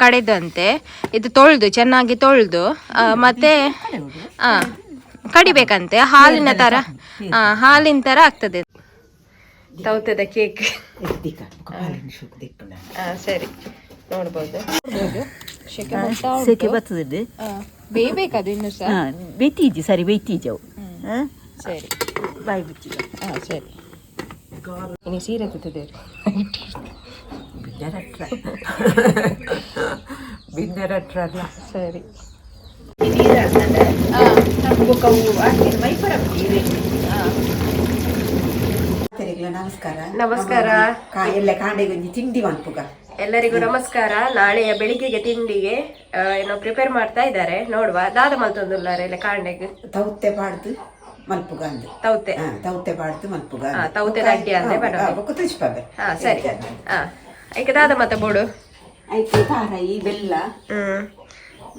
ಕಡೆದಂತೆ ಇದು ತೊಳೆದು, ಚೆನ್ನಾಗಿ ತೊಳೆದು ಮತ್ತೆ ಕಡಿಬೇಕಂತೆ. ಹಾಲಿನ ತರ, ಹಾಲಿನ ತರ ಆಗ್ತದೆ ತೌತದ ಕೇಕ್. ಸರಿ, ನೋಡ್ಬೋದು. ಶೆಕೆ ಬರ್ತಾ ಉಂಟು. ಸೆಕೆ ಬರ್ತದೆ. ಬೇಯ್ಬೇಕದು ಇನ್ನು ಸಹ. ಬೇಯ್ತೀಜಿ, ಸರಿ, ಬೇಯ್ತೀಜಿ ಅವು. ಸರಿ. ಬಾಯಿ ಬಿಚ್ಚಿ. ಸರಿ, ಇನ್ನು ಸೀರೆ ತುತ್ತದೆ. ಬಿನ್ನರಟ್ರ, ಬಿನ್ನರಟ್ರ ಅಲ್ಲ. ಸರಿ. ನಮಸ್ಕಾರ. ನಮಸ್ಕಾರ. ಎಲ್ಲ ಕಾಂಡೆಗೆ ಒಂಜಿ ತಿಂಡಿ ಮನ್ಪುಗ. ಎಲ್ಲರಿಗೂ ನಮಸ್ಕಾರ. ನಾಳೆಯ ಬೆಳಿಗ್ಗೆಗೆ ತಿಂಡಿಗೆ ಏನೋ ಪ್ರಿಪೇರ್ ಮಾಡ್ತಾ ಇದ್ದಾರೆ, ನೋಡುವ. ದಾದ ಮಲ್ತೊಂದುಲ್ಲಾರೆ ಎಲ್ಲ ಕಾಂಡೆಗ್? ತೌತೆ ಪಾಡ್ದು ಮಲ್ಪುಗ ಅಂದ್. ತೌತೆ. ಹಾ, ತೌತೆ ಪಾಡ್ದು ಮಲ್ಪುಗ. ತೌತೆ ಅಡ್ಡಿ ಅಂದೆ ಬರೋದು. ಬೊಕ್ಕ ತುಚ್ಪವೆ. ಸರಿ. ಐಕೆ ದಾದ ಮತ್ತೆ ಬೋಡು? ಐತೆ ತಾರಾಯಿ, ಬೆಲ್ಲ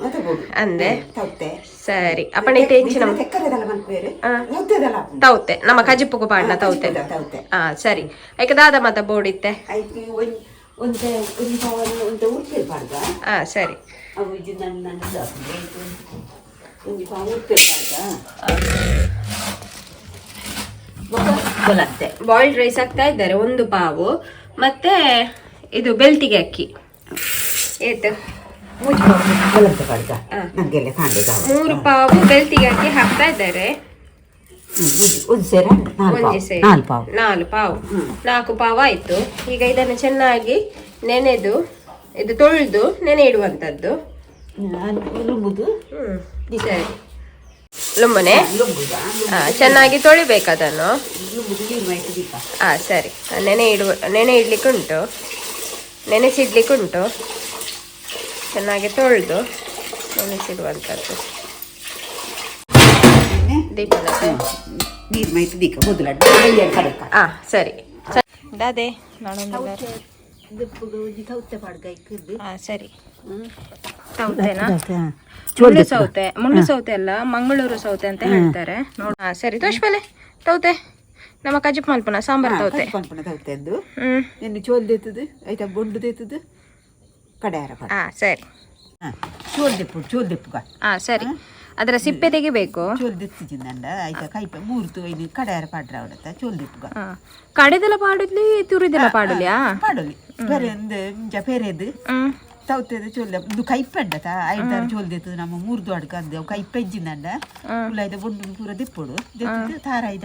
ಮತ್ತೆ ಬೋಡು. ಅಂದೆ. ತೌತೆ. ಸರಿ, ಅಪ್ಪಣ ಇತ್ತೆ ಇಂಚಿನ ತೆಕ್ಕರೆದಲ್ಲ ಮಲ್ಪೇರು, ತೌತೆದಲ್ಲ. ತೌತೆ, ನಮ್ಮ ಕಜಿಪ್ಪುಗು ಪಾಡ್ನ ತೌತೆ. ತೌತೆ. ಸರಿ, ಐಕೆ ದಾದ ಮತ್ತೆ ಬೋಡಿತ್ತೆ? ಐತೆ ಒಂಜಿ ಒಂತೆ ಒಂಜಿ ಪಾವನ ಒಂತೆ ಉರ್ಪೇರು ಪಾಡ್ದ. ಸರಿ. ಅವು ಇಜ್ಜಿ ನನ್ನ ನನ್ನ ಒಂಜಿ ಪಾವು ಉರ್ಪೇರು ಪಾಡ್ದ ಬೊಕ್ಕ ಬೊಲಂತೆ. ಬಾಯ್ಲ್ಡ್ ರೈಸ್ ಹಾಕ್ತಾ ಇದ್ದಾರೆ ಒಂದು ಪಾವು, ಮತ್ತೆ ಇದು ಬೆಳ್ತಿಗೆ ಅಕ್ಕಿ ಏತು? ಮೂಜಿ ಪಾವು ಬೊಲಂತೆ ಪಾಡ್ದ ನಂಗೆಲ್ಲ ಕಾಂಡೆಗೆ. 3 ಪಾವು ಬೆಳ್ತಿಗೆ ಅಕ್ಕಿ ಹಾಕ್ತಾ ಇದ್ದಾರೆ. ಒಂದು ಸೇರ ನಾಲ್ಕು ಒಂಜಿ ಪಾವು. ಸೇರು. ನಾಲ್ಕು ಪಾವು. 4 ಪಾವು, 4 ಪಾವು ಆಯ್ತು. ಈಗ ಇದನ್ನು ಚೆನ್ನಾಗಿ ನೆನೆದು, ಇದು ತೊಳೆದು ನೆನೆ ಇಡುವಂತದ್ದು. ಲುಂಬುದು. ಸರಿ, ಲುಂಬನೆ. ಲುಂಬುದ. ಚೆನ್ನಾಗಿ ತೊಳಿಬೇಕು ಅದನ್ನು. ಲುಂಬುದು ನೀರು ಮೈಟ್ ದೀಪ. ಸರಿ, ನೆನೆ ಇಡುವ, ನೆನೆ ಇಡ್ಲಿಕ್ಕೆ ಉಂಟು, ನೆನೆಸಿಡ್ಲಿಕ್ಕೆ ಉಂಟು. ಚೆನ್ನಾಗಿ ತೊಳೆದು ನೆನೆಸಿಡುವಂಥದ್ದು. ದೀಪದ ನೀರು ಮೈಟ್ ದೀಕ ಮೊದಲ ಕಡೆಕ. ಸರಿ, ದಾದೆ. ಸರಿ, ಸೌತೆನಾ? ಮುಳ್ಳು ಸೌತೆ, ಮುಳ್ಳು ಸೌತೆ ಅಲ್ಲ, ಮಂಗಳೂರು ಸೌತೆ ಅಂತ ಹೇಳ್ತಾರೆ ನೋಡು. ಸರಿ, ತೋಷ್ಪಲೆ ತೌತೆ. ನಮ್ಮ ಕಜಿಪ್ ಮಲ್ಪುನ ಸಾಂಬಾರ್ ತೌತೆ. ಪನ್ಪುನ ತೌತೆಂದು. ನಿನ್ನ ಚೋಲ್ ದೇತದು ಐತ, ಬೊಂಡು ದೇತದು ಕಡೆಯಾರ ಪಾಡ. ಸರಿ. ಚೋಲ್ ದೆಪ್ಪು, ಚೋಲ್ ದೆಪ್ಪುಗ. ಸರಿ, ಅದರ ಸಿಪ್ಪೆ ತೆಗಿಬೇಕು. ಚೋಲ್ ದೆತ್ತಿಜಿಂದಂಡ ಐತ ಕೈಪ ಮೂರ್ತು ಐನು ಕಡೆಯಾರ ಪಾಡ್ರ ಅವಡತ್ತ ಚೋಲ್ ದೆಪ್ಪುಗ. ಕಡೆದೆಲ್ಲ ಪಾಡುದ್ಲಿ, ತುರಿದೆಲ್ಲ ಪಾಡುಲಿಯಾ? ಪಾಡೊಲಿ ಪೆರೆ ಅಂದ್ ಇಂಚ ಪೆರೆದು. ತೌತೆದ ಚೋಲ್ ದೆಪ್ಪು. ಇದು ಕೈಪೆಂಡತ ಐದಾರು ಚೋಲ್ ದೇತದು ನಮ್ಮ ಮೂರ್ದು ಅಡ್ಕ ಅಂದ್ ಅವು ಕೈಪೆಜ್ಜಿಂದಂಡ ಉಲಾಯ್ದ ಬೊಂಡು ಪೂರ ದೆಪ್ಪೊಡು. ದೆತ್ತದು ತಾರಾಯ್ದ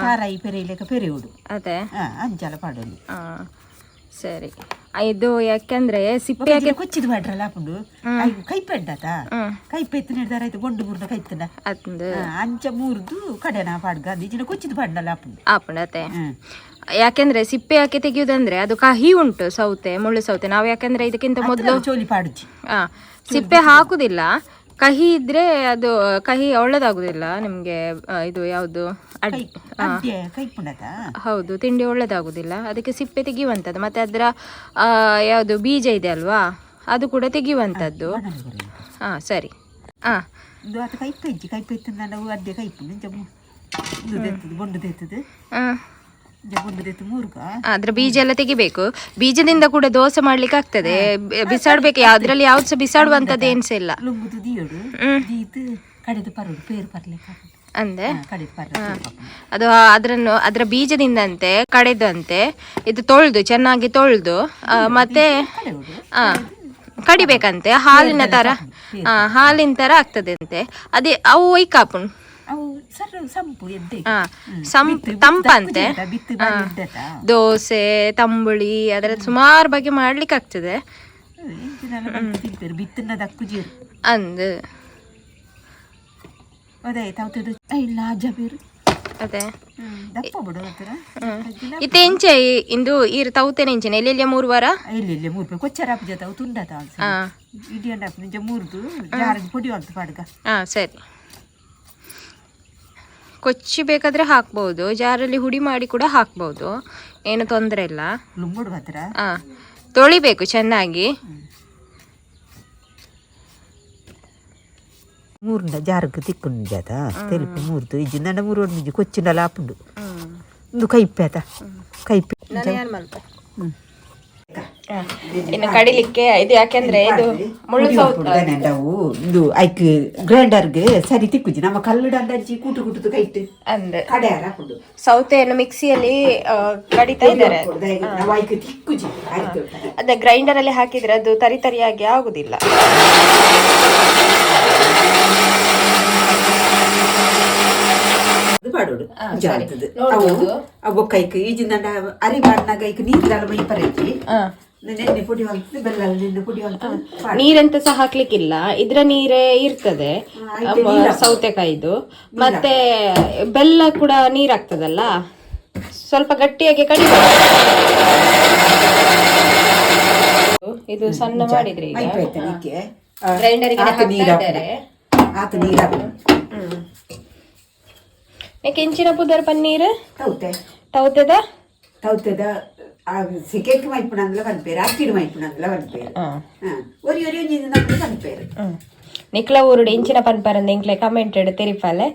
ತಾರಾಯಿ ಪೆರೆಯಿಲೆಕ ಪೆರೆಯೋಡು. ಅದೇ. ಅಂಚಲ ಪಾಡೊಲಿ. ಸರಿ, ಇದು ಯಾಕೆಂದ್ರೆ ಸಿಪ್ಪೆ ಹಾಕಿ ಕೊಚ್ಚಿದ ಪಾಡ್ರಲ್ಲ ಆಪುಂಡು. ಐವು ಕೈಪೆಂಡತ ಕೈಪೆ ಎತ್ತಿನ ಹಿಡ್ದಾರ ಆಯ್ತು, ಬೊಂಡು ಮೂರ್ನ ಕೈತನ. ಅದು. ಅಂಚ ಮೂರ್ದು ಕಡೆನ ಪಾಡ್ಗ ಅಂದ್ ಇಜಿನ ಕೊಚ್ಚಿದ ಪಾಡ್ನಲ್ಲ ಆಪುಂಡು. ಆಪುಂಡತೆ. ಯಾಕೆಂದ್ರೆ ಸಿಪ್ಪೆ ಹಾಕಿ ತೆಗೆಯುವುದಂದ್ರೆ ಅದು ಕಹಿ ಉಂಟು ಸೌತೆ, ಮುಳ್ಳು ಸೌತೆ. ನಾವು ಯಾಕೆಂದ್ರೆ ಇದಕ್ಕಿಂತ ಮೊದಲು ಚೋಲಿ ಪಾಡುಜಿ. ಸಿಪ್ಪೆ ಹಾಕುದಿಲ್ಲ. ಕಹಿ ಇದ್ರೆ ಅದು ಕಹಿ ಒಳ್ಳೇದಾಗುದಿಲ್ಲ ನಿಮ್ಗೆ. ಇದು ಯಾವುದು ಅಡ್ಡೆ ಕೈಪುಂಡತ. ಹೌದು, ತಿಂಡಿ ಒಳ್ಳೇದಾಗುದಿಲ್ಲ. ಅದಕ್ಕೆ ಸಿಪ್ಪೆ ತೆಗೆಯುವಂಥದ್ದು. ಮತ್ತೆ ಅದರ ಯಾವುದು ಬೀಜ ಇದೆ ಅಲ್ವಾ, ಅದು ಕೂಡ ತೆಗೆಯುವಂಥದ್ದು. ಸರಿ. ಇದು ಆತ ಕೈಪೆ ಇಜ್ಜಿ, ಕೈಪೆ ಎತ್ತಿನ ಅಡ್ಡೆ ಕೈಪುಂಡು. ಇಂಚ ಇದು ದೆತ್ತದು, ಬೊಂಡು ದೆತ್ತದು. ಇಂಚ ಬೊಂಡು ದೆತ್ತು ಮೂರ್ಗ. ಅದ್ರ ಬೀಜ ಎಲ್ಲ ತೆಗಿಬೇಕು. ಬೀಜದಿಂದ ಕೂಡ ದೋಸೆ ಮಾಡ್ಲಿಕ್ಕೆ ಆಗ್ತದೆ. ಬಿಸಾಡ್ಬೇಕು, ಅದ್ರಲ್ಲಿ ಯಾವ್ದು ಸಹ ಬಿಸಾಡುವಂಥದ್ದು ಏನ್ಸ ಇಲ್ಲ. ಲುಂಬುದು ದಿಯೋಡು, ದೀತು ಕಡೆದು ಪರೋಡು, ಪೇರು ಪರ್ಲಿಕ್ಕೆ. ಅಂದೆ. ಕಡೆದು ಪರ್ಲ. ಅದು ಅದನ್ನು ಅದರ ಬೀಜದಿಂದಂತೆ ಕಡೆದಂತೆ ಇದು ತೊಳೆದು, ಚೆನ್ನಾಗಿ ತೊಳೆದು ಮತ್ತೆ ಕಡಿಬೇಕಂತೆ. ಹಾಲಿನ ತರ, ಹಾಲಿನ ತರ ಆಗ್ತದೆ ಅಂತೆ. ಅದೇ ಅವು ಒಯ್ಕಾಪುಣ್. ಅವು ಸರ್ ಸಂಪು ಎದ್ದೆ. ತಂಪಂತೆ. ಬಿತ್ತು ಬಾರಿ ಎಡ್ಡೆತ. ದೋಸೆ, ತಂಬುಳಿ, ಅದರ ಸುಮಾರು ಬಗೆ ಮಾಡ್ಲಿಕ್ಕೆ ಆಗ್ತದೆ. ಇಂಚಿನೆಲ್ಲ ಬಂದು ತಿಂತಾರೆ, ಬಿತ್ತನ್ನ ದಕ್ಕುಜೇರು. ಅಂದ್. ಅದೇ ತೌತದು ಇಲ್ಲ ಅಜ್ಜ ಬೇರು. ಅದೇ. ದಪ್ಪ ಬಿಡು ಹತ್ರ. ಇತ್ತೆ ಇಂಚೆ ಇಂದು ಈರು ತೌತೆನೆ ಇಂಚೆನೆ ಎಲ್ಲೆಲ್ಲಿಯ 3 ವಾರ. ಇಲ್ಲ ಇಲ್ಲ, 3 ರೂಪಾಯಿ ಕೊಚ್ಚರ ಜೊತೆ ಅವು ತುಂಡತ. ಇಡೀ ನಿಜ ಮೂರ್ದು ಜಾರಿಗೆ ಪೊಡಿ ಅಂತ ಪಾಡ್ಗ. ಸರಿ, ಕೊಚ್ಚಿ ಬೇಕಾದ್ರೆ ಹಾಕ್ಬೋದು, ಜಾರಲ್ಲಿ ಹುಡಿ ಮಾಡಿ ಕೂಡ ಹಾಕ್ಬೋದು, ಏನು ತೊಂದರೆ ಇಲ್ಲ. ಲುಂಬುಡು ಹತ್ರ. ತೊಳಿಬೇಕು ಚೆನ್ನಾಗಿ. ಮೂರ್ನ ಜಾರಕ್ಕೆ ತಿಕ್ಕು ಜಾತ ತೆಲುಪು ಮೂರ್ದು ಇಜ್ಜಿ ನನ್ನ ಮೂರು ನಿಜ ಕೊಚ್ಚಿಂಡಲ ಆಪುಂಡು. ಒಂದು ಕೈಪೆ ಆತ, ಕೈಪೆ. ಇನ್ನು ಕಡಿಲಿಕ್ಕೆ ಇದು ಯಾಕೆಂದ್ರೆ ಇದು ಮುಳ್ಳು ಸೌತೆ. ಅವು ಇದು ಐಕ್ ಗ್ರೈಂಡರ್ಗೆ ಸರಿ ತಿಕ್ಕುಜಿ ನಮ್ಮ ಕಲ್ಲು ಅಂಚಿ ಕೂಟು ಕೂಟು ಕೈಟ್ ಅಂದ್ರೆ ಕಡೆ ಹಾಕುದು. ಸೌತೆಯನ್ನು ಮಿಕ್ಸಿಯಲ್ಲಿ ಕಡಿತಾ ಇದ್ದಾರೆ. ನಾವು ಐಕ್ ತಿಕ್ಕುಜಿ ಆಯ್ತು. ಅದೇ ಗ್ರೈಂಡರ್ ಅಲ್ಲಿ ಹಾಕಿದ್ರೆ ಅದು ತರಿ ತರಿಯಾಗಿ ಆಗುದಿಲ್ಲ. ಅದು ಪಾಡೋಡು ಜಾತದ ಅವು ಅವು ಕೈಕ್ ಈಜಿನ ಅರಿ ಬಾಡ್ನಾಗ ಐಕ್ ನೀರು ಮೈ ಪರೈತಿ ನೆನ್ನೆ ಪುಡಿ ಹೊಲ್ತದೆ, ಬೆಲ್ಲ ನೆನ್ನೆ ಪುಡಿ ಹೊಲ್ತದೆ. ನೀರೆಂತ ಸಹ ಹಾಕ್ಲಿಕ್ಕಿಲ್ಲ, ಇದ್ರ ನೀರೇ ಇರ್ತದೆ. ಸೌತೆಕಾಯಿದು ಮತ್ತೆ ಬೆಲ್ಲ ಕೂಡ ನೀರಾಗ್ತದಲ್ಲ, ಸ್ವಲ್ಪ ಗಟ್ಟಿಯಾಗಿ ಕಡಿಮೆ. ಇದು ಸಣ್ಣ ಮಾಡಿದ್ರೆ ಈಗ ಮೈ ಪೈತನಿಕ್ಕೆ ಗ್ರೈಂಡರ್ ಗೆ ಆತ ಹಾಕ್ತಾ ನೀರು ಇದ್ದಾರೆ. ಆತ ನೀರು ಹಾಕು. ಯಾಕೆ ಇಂಚಿನ ಪುದರ್ ಪನ್ನೀರ್? ತೌತೆ. ತೌತೆದ. ತೌತೆದ ಸಿಕೆಕ್ ಮೈಪುಣಂಗ್ಲ ಪನ್ಪೇರು, ಅಕ್ಕಿಡು ಮೈಪುಣಂಗ್ಲ ಪನ್ಪೇರು. ಒರಿ ಒರಿ ಒಂಜಿ ನಮ್ಗೆ ಪನ್ಪೇರು. ನಿಕ್ಲ ಊರುಡು ಇಂಚಿನ ಪನ್ಪರಂದ ಇಂಕ್ಲೆ ಕಮೆಂಟ್ ತೆರಿಪಾಲೆ.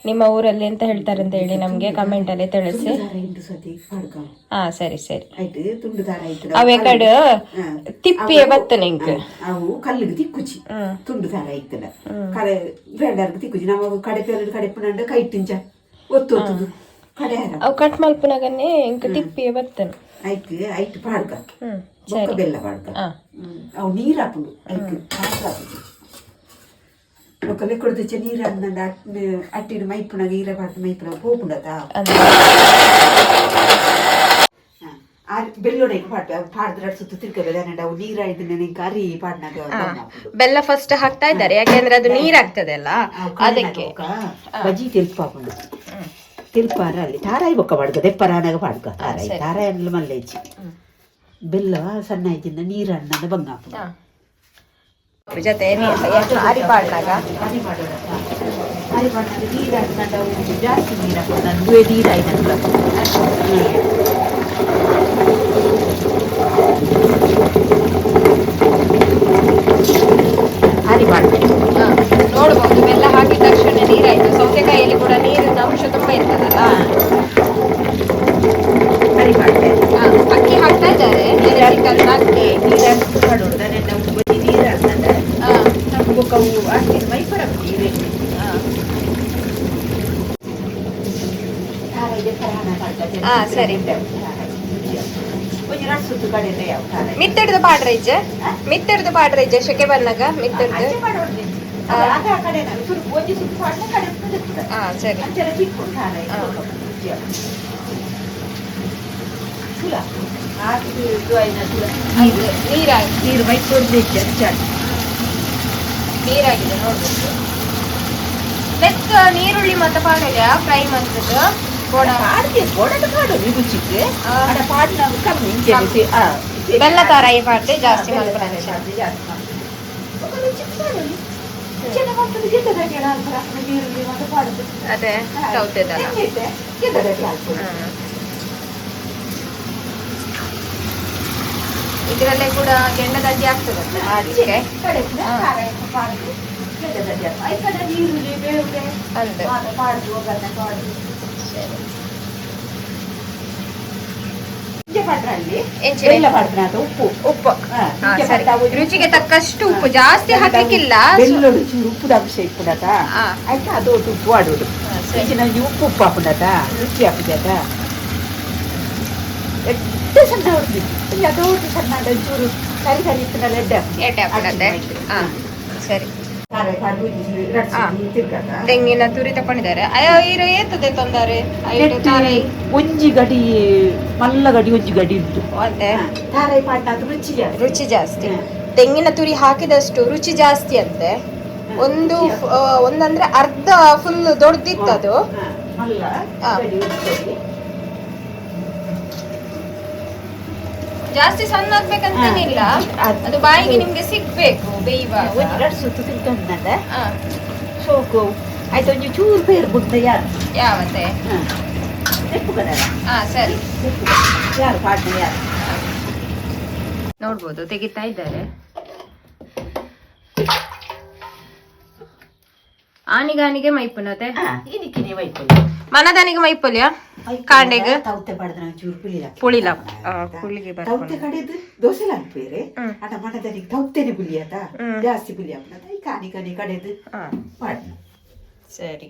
ನಿಮ್ಮ ಊರಲ್ಲಿ ಎಂತ ಹೇಳ್ತಾರೆ ಅಂತ ಹೇಳಿ ನಮ್ಗೆ ಕಮೆಂಟ್ ಅಲ್ಲಿ ತಿಳಿಸಿ. ದಾರ ಇಂಟು ಸತಿ ಪಾಡ್ಕ. ಹಾ, ಸರಿ ಸರಿ. ಆಯ್ತು, ತುಂಡು ದಾರ ಆಯ್ತು. ಅವೇ ಕಡು ತಿಪ್ಪಿಯೇ ಬತ್ತನೆ ಇಂಕ್. ಅವು ಕಲ್ಲಿಗೆ ತಿಕ್ಕುಚಿ, ತುಂಡು ದಾರ ಐತಲ್ಲ, ಕಡೆ ಗ್ರೈಂಡರ್ಗೆ ತಿಕ್ಕುಚಿ. ನಮ್ಮ ಕಡೆ ಪೇರು ಕಡೆ ಪುನಂಡ ಕೈಟಿಂಚ ಒತ್ತು ಒತ್ತುದು ಕಡೆ ಹಾರ. ಅವು ಕಟ್ ಮಲ್ಪುನಾಗನೆ ಇಂಕ್ ತಿಪ್ಪಿಯೇ ಬತ್ತನೆ. ಐಕ್ ಐಟ್ ಪಾಡ್ಕ. ಸರಿ. ಬೊಕ್ಕ ಬೆಲ್ಲ ಪಾಡ್ಕ. ಅವು ನೀರು ಹಾಪುಂಡು, ಐಕ್ ಪಾಡ್ಕ ಹಾಪುಂಡು. ಬೊಕ್ಕ ಲೆಕ್ಕಡ್ದಚ್ಚ ನೀರು ಅಂದಂಡ ಅಟ್ಟಿನ ಮೈಪುನಾಗ ಈರ ಪಾಡ್ದು ಮೈಪುನಾಗ ಪೋಪುಂಡತ. ಆ ಬೆಲ್ಲೊಡೆಗೆ ಪಾಡ್ಪ ಪಾಡ್ದ್ರ ಸುತ್ತ ತಿರ್ಗಬೇಡ. ಅವು ನೀರಾಯ್ತು ನೆನೆ ಅರಿ ಪಾಡ್ನಾಗ ಬಣ್ಣ ಹಾಪುಂಡು. ಬೆಲ್ಲ ಫಸ್ಟ್ ಹಾಕ್ತಾ ಇದ್ದಾರೆ, ಯಾಕೆಂದ್ರೆ ಅದು ನೀರಾಗ್ತದೆ ಅಲ್ಲ, ಅದಕ್ಕೆ. ಬಜ್ಜಿ ತೆಲ್ಪು ಹಾಕೊಂಡು ತೆಲ್ಪಾರ ಅಲ್ಲಿ ತಾರಾಯಿ ಬೊಕ್ಕ ಪಾಡ್ಕ, ದೆಪ್ಪರಾನಾಗ ಪಾಡ್ಕ. ತಾರಾಯಿ ತಾರಾಯಿ ಅಂದ್ರೆ ಮಲ್ಲೇಜಿ ಬೆಲ್ಲ ಸಣ್ಣ ಐತಿಂದ ನೀರು ಹಣ್ಣಂದ ಬಂಗ ಹಾಪುಂಡು. ಜೊತೆ ಅರಿ ಪಾಡ್ನಾಗ. ಅರಿ ಮಾಡೋಣ, ಅರಿ ಮಾಡಿದಾಗ ನೀರು ಹಾಕ್ಕೊಂಡು ಅವು ಜಾಸ್ತಿ ನೀರು ಹಾಕೊಂಡು ನಡುವೆ ನೀರು ಆಯ್ತಲ್ಲ. ಅರಿ ಮಾಡಬೇಕು. ನೋಡ್ಬೋದು, ಬೆಲ್ಲ ಹಾಕಿದ ತಕ್ಷಣ ನೀರಾಯ್ತು. ಸೌತೆಕಾಯಿಯಲ್ಲಿ ಕೂಡ ನೀರಿನ ಅಂಶ ತುಂಬಾ ಇರ್ತದಲ್ಲ. ಅರಿ ಮಾಡಬೇಕು. ಅಕ್ಕಿ ಹಾಕ್ತಾ ಇದ್ದಾರೆ, ಚಿಕನ್ ಅಕ್ಕಿ. ನೀರು ಹಾಕಿ ಮಾಡೋದು ನಾವು ಬಜ್ಜಿ ನೀರು ಹಾಕ್ತಂದ್ರೆ ನಮ್ಗೆ ಅವು ಹಾಕಿದ ಮೈ ಬರಬೇಕು ನೀರೇ. ಸರಿ. ಒಂಜಿ ರಡ್ಸುತ್ತು ಕಡೆಯಿಂದ ಯಾವ ತಾರಾಯಿ. ಮಿತ್ತೆಡ್ದು ಪಾಡ್ರೆ ಇಜ್ಜೆ, ಮಿತ್ತೆಡ್ದು ಪಾಡ್ರೆ ಇಜ್ಜೆ, ಶೆಕೆ ಬಂದಾಗ ಮಿತ್ತೆಡ್ದು. ಅಂಚೆ ಮಾಡೋದು ಆಗ ಆ ಕಡೆ ನಾವು ಸುರುಕು ಒಂಜಿ ಸುತ್ತು ಪಾಡ್ನ ಕಡೆ ಉಪ್ಪು. ಹಾ, ಸರಿ. ಅಂಚೆಲ್ಲ ಚಿಕ್ಕೊಂಡು ತಾರಾಯಿ ತುಲ ಹಾಕಿ ಇದು ಆಯ್ನ ತುಲ. ಅದು ನೀರಾಗಿ ನೀರು ಮೈ ಕೊಡ್ಬೇಕು ಅಂಚೆ. ನೀರಾಗಿದೆ ನೋಡ್ಬೇಕು. ಬೆಕ್ಕ ನೀರುಳ್ಳಿ ಮತ್ತೆ ಪಾಡೋದ ಫ್ರೈ ಮಾಡ್ತದ ಬೋಡ. ಪಾಡ್ದೆ ಬೋಡದ ಪಾಡೋದು ರುಚಿಗೆ. ಅಡ ಪಾಡ್ ನಾವು ಕಮ್ಮಿ ಇಂಚೆ. ಬೆಲ್ಲ ತಾರಾಯಿ ಪಾಡ್ದೆ ಜಾಸ್ತಿ ಮಲ್ಪುನ. ಜಾಸ್ತಿ ಮಾಡ್ತದೆ. ರುಚಿಗೆ ಪಾಡೋದು ಚೆನ್ನ ಮಾಡ್ತದೆ. ಗೆದ್ದದಾಗಿ ನೀರುಳ್ಳಿ ಮತ್ತೆ ಪಾಡುದು. ಅದೇ ಸೌತೆದಲ್ಲ. ಗೆದ್ದದಾಗಿ ಹಾಕ್ಬೋದು. ಇದರಲ್ಲೇ ಕೂಡ ಕೆಂಡದಡ್ಡಿ ಆಗ್ತದಂತೆ ಮಾಡ್ಲಿಕ್ಕೆ. ಕಡೆ ಪಾಡುದು ಗೆದ್ದದಾಗಿ ಐಕಡೆ ನೀರುಳ್ಳಿ ಬೇವುಡೆ ಅಂದೆ. ಪಾಡುದು ಒಗ್ಗರಣೆ ಪಾಡುದು. ಸರಿ. ಇಂಚೆ ಪಾಡ್ರಲ್ಲಿ ಎಂಚಿನ? ಬೆಲ್ಲ ಪಾಡ್ತಾನೆ, ಉಪ್ಪು. ಉಪ್ಪು. ಇಂಚೆ ಸರಿ. ಪಾಡ್ತಾ ಒಂಜಿ ರುಚಿಗೆ ತಕ್ಕಷ್ಟು ಉಪ್ಪು, ಜಾಸ್ತಿ ಹಾಕ್ಲಿಕ್ಕಿಲ್ಲ. ಬೆಲ್ಲೊಡು ಚೂರು ಉಪ್ಪುದ ಅಂಶ ಇಪ್ಪುಡತ. ಆಯ್ತಾ, ಅದು ಒಟ್ಟು ಉಪ್ಪು ಆಡೋದು. ಸರಿ. ಇಂಚಿನ ಒಂಜಿ ಉಪ್ಪು ಉಪ್ಪು ಹಾಪುಂಡತ, ರುಚಿ ಹಾಪುಜಾತ. ಎಡ್ಡೆ ಸಣ್ಣ ಹೊಡ್ದು ಒಂಜಿ ಅದು ಒಟ್ಟು ಸಣ್ಣ ಆಂಡ ಒಂಚೂರು ಕರಿ ಕರಿ ಇಪ್ಪುನಲ್ಲ ಎಡ್ಡೆ ಹಾಪುಂಡು. ಎಡ್ಡೆ ಹಾಕುದಂತೆ. ಸರಿ. ಖಾರ ಪಾಡ್ದು ಒಂಜಿ ರಡ್ಸು ತಿರ್ಗಾತ. ತೆಂಗಿನ ತುರಿ ತಕೊಂಡಿದ್ದಾರೆ. ಅಯ್ಯೋ, ಈರು ಏತದೆ ತೊಂದರೆ ಐಟು ತಾರೈ. ಒಂಜಿ ಗಡಿ, ಮಲ್ಲ ಗಡಿ, ಒಂಜಿ ಗಡಿ ಉಂಟು. ಅದೇ. ತಾರೈ ಪಾಡ್ನ ಅದು ರುಚಿ ಜಾಸ್ತಿ. ರುಚಿ ಜಾಸ್ತಿ. ತೆಂಗಿನ ತುರಿ ಹಾಕಿದಷ್ಟು ರುಚಿ ಜಾಸ್ತಿ ಅಂತೆ. ಒಂದು ಒಂದಂದ್ರೆ ಅರ್ಧ ಫುಲ್ ದೊಡ್ಡದಿತ್ತು ಅದು. ಮಲ್ಲ ಗಡಿ ಒಂಜಿ ಗಡಿ. ಜಾಸ್ತಿ ಸಣ್ಣ ಆಗ್ಬೇಕಂತೇನಿಲ್ಲ. ಅದು ಬಾಯಿಗೆ ನಿಮ್ಗೆ ಸಿಗ್ಬೇಕು ಬೇಯುವಾಗ. ಒಂಜಿ ರಡ್ಸು ಸುತ್ತು ತಿರ್ಗಂದ ಸೋಕು ಆಯ್ತು. ಒಂಜಿ ಚೂರು ಪೇರು ಬುಡ್ದ ಯಾರು. ಯಾವತ್ತೆ? ತೆಪ್ಪು ಕದರ. ಹಾ, ಸರಿ. ಯಾರು ಪಾಡ್ನ ಯಾರು. ನೋಡ್ಬೋದು, ತೆಗಿತಾ ಇದ್ದಾರೆ. ಆನಿಗಾನಿಗೆ ಮೈಪುನತೆ. ಇದಕ್ಕೆ ನೀವು ಐಪುಲ್ಲ. ಮನದಾನಿಗೆ ಮೈಪುಲ್ಯ. ಕಾಂಡೆಗ್ ತೌತೆ ಪಡೆದ ಚೂರು ಪುಳಿ ಪುಳಿಲ ಪುಳಿಗೆ ತೌತೆ ಕಡೆದು ದೋಸೆ ಹಾಕ್ಬೇರೆ ಅಟ ಮಣದನಿಗೆ ತೌತೆನೆ ಪುಲಿ ಆತ ಜಾಸ್ತಿ ಪುಲಿ ಹಾಕ್ನದ ಈ ಕಾನಿ ಕಾನಿ ಕಡೆದು ಪಾಡ್ನ. ಸರಿ,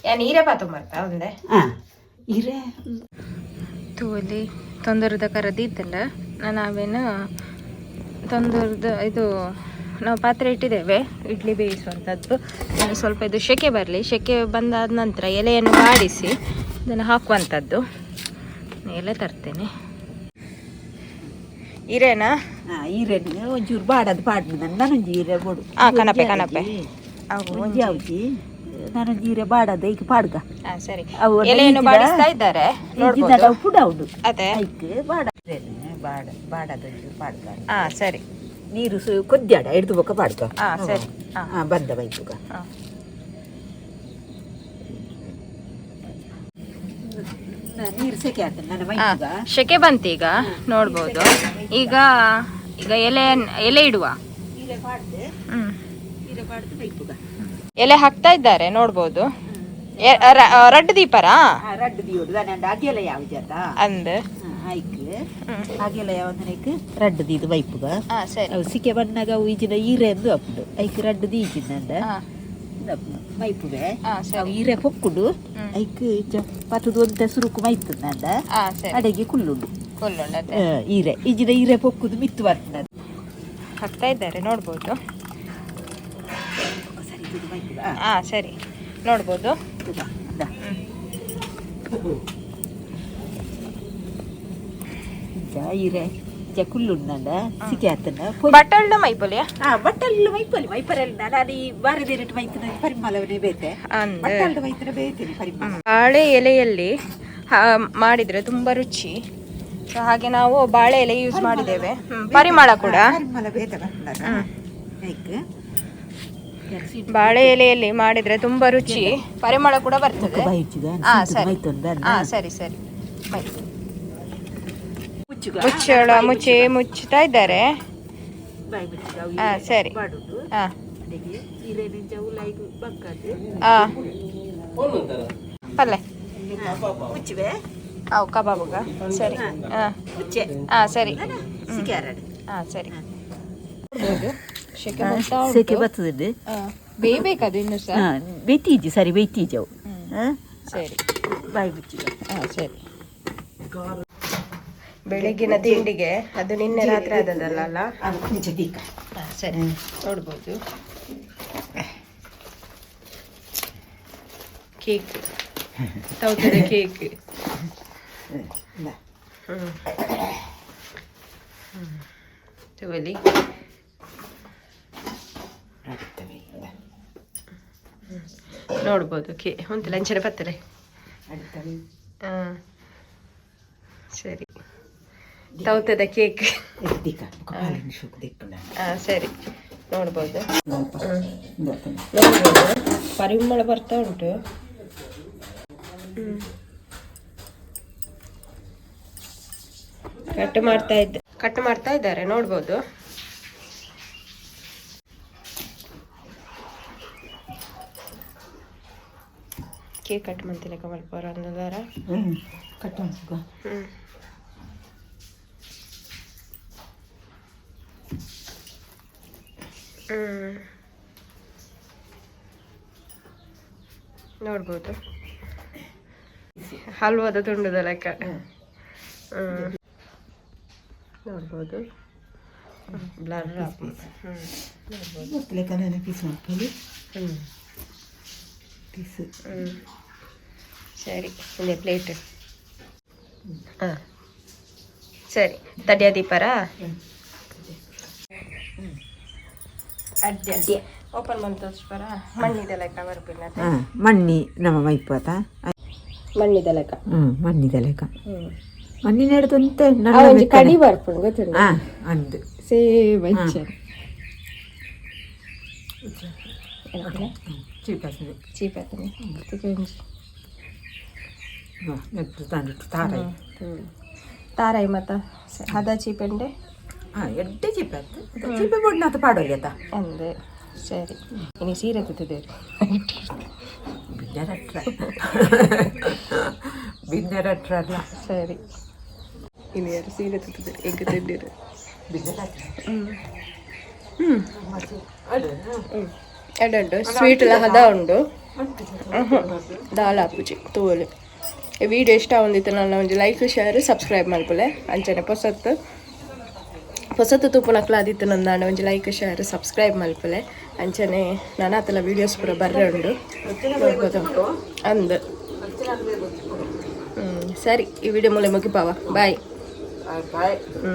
ಯಾನ್ ಈರೆ ಪಾತು ಮರ್ತಾ ಒಂದೆ. ಹಾ, ಇರೆ. ತೂಲಿ ತೊಂದರದ ಕರದಿತ್ತಲ್ಲ ನಾನು ಅವೇನು ತೊಂದರದ ಇದು ನಾವು ಪಾತ್ರೆ ಇಟ್ಟಿದ್ದೇವೆ ಇಡ್ಲಿ ಬೇಯಿಸುವಂಥದ್ದು. ಇನ್ನು ಸ್ವಲ್ಪ ಇದು ಸೆಕೆ ಬರಲಿ. ಸೆಕೆ ಬಂದಾದ ನಂತರ ಎಲೆಯನ್ನು ಬಾಡಿಸಿ ಇದನ್ನು ಹಾಕುವಂಥದ್ದು. ಎಲೆ ತರ್ತೇನೆ. ಇರೇನಾ? ಹಾ, ಈರೆನ್ ಒಂಚೂರು ಬಾಡದು ಪಾಡ್ನ. ನಾನೊಂಜಿ ಈರೆ ಬೋಡು. ಆ, ಕನಪೆ ಕನಪೆ ಅವು. ಒಂಜಿ ಯಾವ್ಜಿ, ನಾನೊಂಜಿ ಈರೆ ಬಾಡದ ಈಗ ಪಾಡ್ಗ. ಹಾ, ಸರಿ. ಅವು ಎಲೆಯನ್ನು ಬಾಡಿಸ್ತಾ ಇದ್ದಾರೆ, ನೋಡ್ಬೋದು. ಪುಡ ಉಂಡು. ಅದೇ. ಐಕ್ ಬಾಡ ಬಾಡ ಬಾಡದ ಒಂಚೂರು ಪಾಡ್ಗ. ಹಾ, ಸರಿ. ನೀರು ಕೊದ್ಯಾಡ ಹಿಡ್ದು ಬೊಕ್ಕ ಪಾಡ್ಗ. ಹಾ, ಸರಿ, ಹಾ. ಹಾ, ಬಂದ ಬೈಪುಗ. ಹಾ. ನೀರು ಸೆಕೆ ಆತ ನನ್ನ ಆ, ಮೈಪುಗ. ಸೆಕೆ ಬಂತು ಈಗ, ನೋಡ್ಬೋದು. ಈಗ ಈಗ ಎಲೆ ಎಲೆ ಇಡುವ. ಈರೆ ಪಾಡ್ದು. ಹ್ಮ್. ಈರೆ ಪಾಡ್ದು ಬೈಪುಗ. ಎಲೆ ಹಾಕ್ತಾ ಇದ್ದಾರೆ, ನೋಡ್ಬೋದು. ರಡ್ಡು ದೀಪರಾ? ಆ, ರಡ್ಡು ದಿಯೋಡು ದಾನೆ ಅಗೆಲ ಯಾವ ಜಾತ. ಅಂದ್. ಐಕ್ ಅಗೆಲ ಯಾವಂದನೈಕ್ ರಡ್ಡು ದೀದು ಬೈಪುಗ. ಹಾ, ಸರಿ. ಅವು ಸಿಕೆ ಬಣ್ಣಗ ಅವು ಈಜಿನ ಈರೆ ಎಂದು ಅಪ್ಪುಂಡು. ಐಕ್ ರಡ್ಡು ದೀಜಿನ ಮೈಪುವೆ. ಹಾ, ಅವು ಸರಿ. ಈರೆ ಪೊಕ್ಕುಂಡು. ಐಕ್ ಇಂಚ ಪತ್ತದು ಒಂತೆ ಸುರುಕು ಮೈತುಂದ. ಹಾ, ಸರಿ. ಅಡೆಗೆ ಕುಲ್ಲುಂಡು. ಕುಲ್ಲುಂಡು ಅದೇ. ಈರೆ ಈಜಿನ ಈರೆ ಪೊಕ್ಕುದು ಮಿತ್ತು ಬರ್ತದೆ. ಹಾಕ್ತಾ ಇದ್ದಾರೆ, ನೋಡ್ಬೋದು. ಸರಿ, ಇದು ಮೈಪುಗ. ಹಾ, ಸರಿ, ನೋಡ್ಬೋದು. ಇಂದ. ಇಂಚ ಈರೆ ಇಂಚ ಕುಲ್ಲುಂಡ ಸಿಕೆ ಆತನ. ಬಟ್ಟಲ್ನ ಮೈಪೊಲಿಯ? ಹಾ, ಬಟ್ಟಲು ಮೈಪಲ್ಲಿ ಮೈಪರಲ್ಲಿ ನಾನು ಈ ಬಾರದೇರಿಟ್ಟು ಮೈತನ ಪರಿಮಳವನೇ ಬೇತೆ. ಅಂದ್. ಬಟ್ಟಲು ಮೈತನ ಬೇತೇನೆ ಪರಿಮಳ. ಬಾಳೆ ಎಲೆಯಲ್ಲಿ ಮಾಡಿದ್ರೆ ತುಂಬಾ ರುಚಿ. ಸೊ ಹಾಗೆ ನಾವು ಬಾಳೆ ಎಲೆ ಯೂಸ್ ಮಾಡಿದ್ದೇವೆ. ಪರಿಮಳ ಕೂಡ. ಪರಿಮಳ ಬೇತೆ ಬರ್ತದ ಐಕ್. ಬಾಳೆ ಎಲೆಯಲ್ಲಿ ಮಾಡಿದ್ರೆ ತುಂಬಾ ರುಚಿ, ಪರಿಮಳ ಕೂಡ ಬರ್ತದೆ. ಹಾ, ಸರಿ. ಹಾ, ಸರಿ ಸರಿ. ಮೈ ಮುಚ್ಚಳ ಮುಚ್ಚಿ ಮುಚ್ಚುತ್ತಾ ಇದ್ದಾರೆ. ಹಾ, ಸರಿ. ಹಾ ಹಾ, ಪಲ್ಲೆ ಮುಚ್ಚುವೆ. ಅವು ಕಬಾಬುಗ, ಸರಿ, ಹಾ. ಮುಚ್ಚೆ. ಹಾ, ಸರಿ. ಸಿಕ್ಕಾರಡು. ಹಾ, ಸರಿ. ಸೆಕೆ ಬರ್ತಾ ಉಂಟು. ಸೆಕೆ ಬರ್ತದೆ. ಹಾ, ಬೇಯ್ಬೇಕದು ಇನ್ನು ಸಹ. ಹಾ, ಬೇತೀಜಿ, ಸರಿ, ಬೇತೀಜಿ ಅವು. ಹಾ. ಸರಿ. ಬಾಯಿ ಮುಚ್ಚಿಗ. ಹಾ, ಸರಿ. ಬೆಳಗಿನ ತಿಂಡಿಗೆ ಅದು ನಿನ್ನೆ ರಾತ್ರಿ ಆದದಲ್ಲ ಅಲ್ಲ? ಅದು ಮುಂಚೆ ದೀಕ. ಹಾ, ಸರಿ, ನೋಡ್ಬೋದು. ಕೇಕ್, ತೌತದ ಕೇಕ್. ತಗೊಳ್ಳಿ. ನೋಡ್ಬೋದು. ಕೇ ಉಂಟು ಲಂಚನ ಪತ್ತಲೆ. ಹಾಂ, ಸರಿ, ತೌತದ ಕೇಕ್. ಹಾಂ, ಸರಿ, ನೋಡ್ಬೋದು ನೋಡ್ಬೋದು. ಪರಿಮಳ ಬರ್ತಾ ಉಂಟು. ಕಟ್ ಮಾಡ್ತಾ ಇದ್ದಾರೆ, ನೋಡ್ಬೋದು. ಕೇಕ್ ಕಟ್ ಮಂತಿಲ್ಲ ಕಮಲ್ಪುರ ಅಂದದಾರ. ಕಟ್. ಹ್ಮ್ ಹ್ಮ್ ನೋಡ್ಬೋದು, ಹಲ್ವಾದ ತುಂಡದ ಲೆಕ್ಕ. ನೋಡ್ಬೋದು, ಬ್ಲರ್. ಪೀಸ್ ಮಾಡ್ಕೊಳ್ಳಿ. ಹ್ಮ್ ಪೀಸ್. ಹ್ಮ್ ಸರಿ, ಇದೆ ಪ್ಲೇಟ್. ಹಾಂ, ಸರಿ, ತಡಿಯ ದೀಪರ ಅಡ್ಡಿ ಓಪನ್ ಮಂತೋಸ್ಪರ ಮಣ್ಣಿದ ಲೆಕ್ಕ ಬರ್ಪಿಲ್ಲ. ಹಾಂ, ಮಣ್ಣಿ ನಮ್ಮ ಮೈಪಾತ. ಮಣ್ಣಿದ ಲೆಕ್ಕ. ಹ್ಞೂ, ಮಣ್ಣಿದ ಲೆಕ್ಕ. ಹ್ಮ್ ಮಣ್ಣಿನ ಹಿಡ್ದಂತೆ. ಒಂಜಿ ಕಡಿ ಬರ್ಪುಂಡು, ಗೊತ್ತುಂಡು? ಹಾಂ, ಅಂದು. ಸೇಮ್ ಅಂಚ. ಚೀಪಾಸದೆ. ಚೀಪ್ ಆತನೆ ಒಂಜಿ. ತಾರಾಯಿ. ತಾರಾಯಿ ಮತ ಹದ ಚೀಪೆಂಡೆ. ಹಾಂ, ಎಡ್ಡೆ ಚೀಪ ಆಯ್ತು. ಚೀಪೆ ಬೋಡ್ನಾತ ಪಾಡೋಲಿ ಆತ. ಅಂದೆ, ಸರಿ. ಇನ್ನು ಸೀರೆ ಕೂತಿದ್ದೇವೆ. ಬಿಡ್ಯಾರ. ಬಿಂದೆರಟ್ರಲ್ಲ. ಸರಿ, ಇನ್ನು ಯಾರು ಸೀರೆ ತುತ್ತಿದ್ದಾರೆ ಎಂಕ ತಿಂಡಿರು. ಹ್ಞೂ ಹ್ಞೂ ಎಡ್ಡೆ ಉಂಟು. ಸ್ವೀಟ್ ಎಲ್ಲ ಹದ ಉಂಡು. ದಾಲ ಆಪುಜಿ ತೂವೊಲಿ. ಈ ವಿಡಿಯೋ ಇಷ್ಟ ಆವೊಂದಿತ್ತು ನನ್ನ ಒಂಜಿ ಲೈಕ್, ಶೇರ್, ಸಬ್ಸ್ಕ್ರೈಬ್ ಮಲ್ಪುಲೆ. ಅಂಚನೆ ಪೊಸತ್ತು ಪೊಸತ್ತು ತೂಪುನಕ್ಲ ಆದಿತ್ತು ನಂದಾಂಡ ಒಂಜಿ ಲೈಕ್, ಶೇರ್, ಸಬ್ಸ್ಕ್ರೈಬ್ ಮಲ್ಪುಲೆ. ಅಂಚನೆ ನಾನಾತಲ ವೀಡಿಯೋಸ್ ಪೂರ ಬರ್ರೆ ಉಂಡು, ನೋಡ್ಬೋದು ಅಂದ್. ಸರಿ, ಈ ವಿಡಿಯೋ ಮೂಲೆ ಮುಗಿಪಾವ. ಬಾಯ್. ಬಾಯ್. ಹ್ಞೂ.